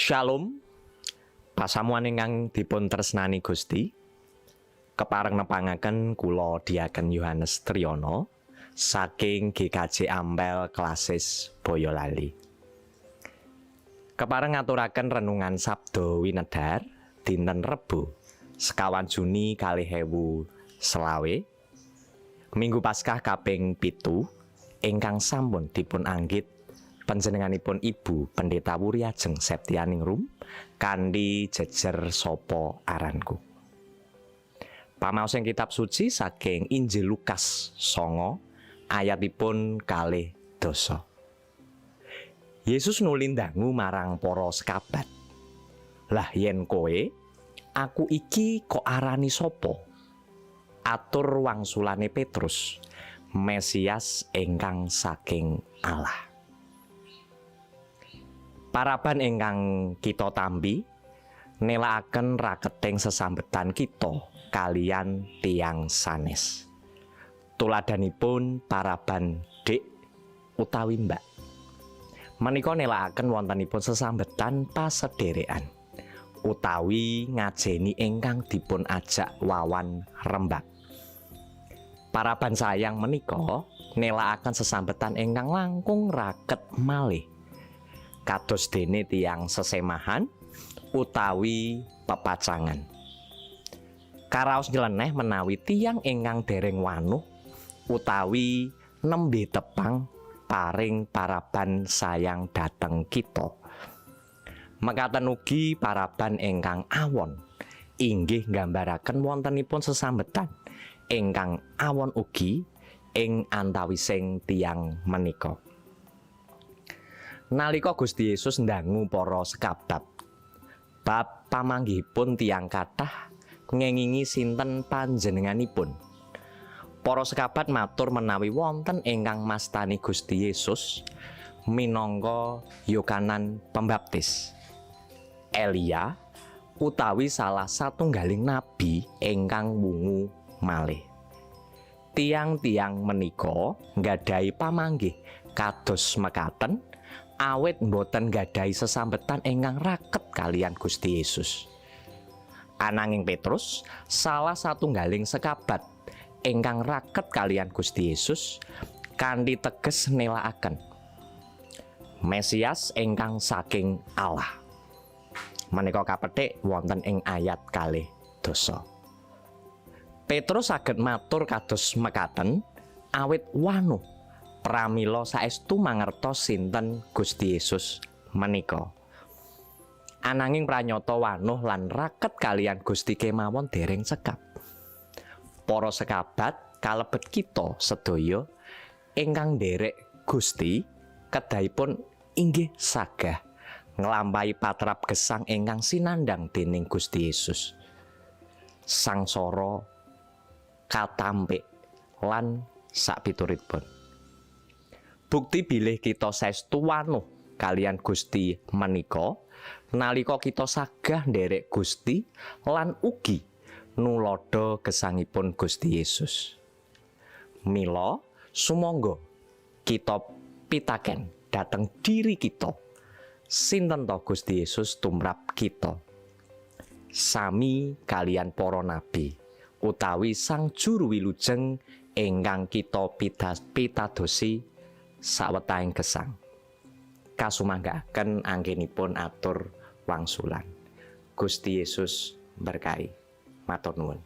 Shalom. Pasamuan ingkang dipun tresnani Gusti. Kepareng nepangaken kula Diaken Yohanes Triyono saking GKJ Ampel Klasis Boyolali. Kepareng ngaturaken renungan Sabda Winedhar dinten Rebo 29 Juni 2025, Minggu Paskah kaping 7 ingkang sampun dipun anggit panjenenganipun Ibu Pendeta Wuri Ajeng Septianingrum kanthi jejer "Sopo Aranku". Pamaos ing kitab suci saking Injil Lukas 9 ayatipun 12. Yesus nuli ndangu marang para sekabat. "Lah yen kowe, aku iki kok arani sapa?" Atur wangsulane Petrus, "Mesias ingkang saking Allah." Paraban ingkang kita tampi nelakaken raketing sesambetan kita kaliyan tiyang sanes. Tuladhanipun paraban dik utawi mbak. Menika nelakaken wontenipun sesambetan pasederekan utawi ngajeni ingkang dipun ajak wawan rembag. Paraban sayang menika nelakaken sesambetan ingkang langkung raket malih, kados dene tiyang sesemahan utawi pepacangan. Karaos nyeleneh menawi tiyang ingkang dereng wanuh utawi nembe tepang paring paraban sayang dhateng kita. Mekaten ugi paraban ingkang awon inggih nggambaraken wontenipun sesambetan ingkang awon ugi ing antawising tiyang menika. Nalika Gusti Yesus ndangu para sekabat bab pamanggihipun tiyang kathah ngengingi sinten panjenenganipun, para sekabat matur menawi wonten ingkang mastani Gusti Yesus minangka Yohanes Pembaptis, Elia, utawi salah satunggaling nabi ingkang wungu malih. Tiang-tiang menika nggadahi pamanggih kados mekaten awit boten nggadahi sesambetan ingkang raket kaliyan Gusti Yesus. Ananging Petrus, salah satunggaling sekabat ingkang raket kaliyan Gusti Yesus, kanthi teges nelakaken Mesias ingkang saking Allah. Menika kapethik wonten ing ayat 12. Petrus saged matur kados mekaten awit wanuh pramila saestu mangertos sinten Gusti Yesus menika. Ananging pranyata wanuh lan raket kaliyan Gusti kemawon dereng cekap. Para sekabat kalebet kita sedaya ingkang nderek Gusti kedahipun inggih sagah nglampahi patrap gesang ingkang sinandang dening Gusti Yesus. Sangsara katampik lan sakpituritipun. Bukti bilih kita saestu wanuh kaliyan Gusti menika nalika kita sagah nderek Gusti lan ugi nuladha gesangipun Gusti Yesus. Mila sumangga kita pitaken dhateng diri kita. Sinten to Gusti Yesus tumrap kita? Sami kaliyan para nabi utawi sang juru wilujeng ingkang kita pitadosi sawetahing gesang. Kasumanggaaken anggenipun atur wangsulan. Gusti Yesus berkahi. Matur nuwun.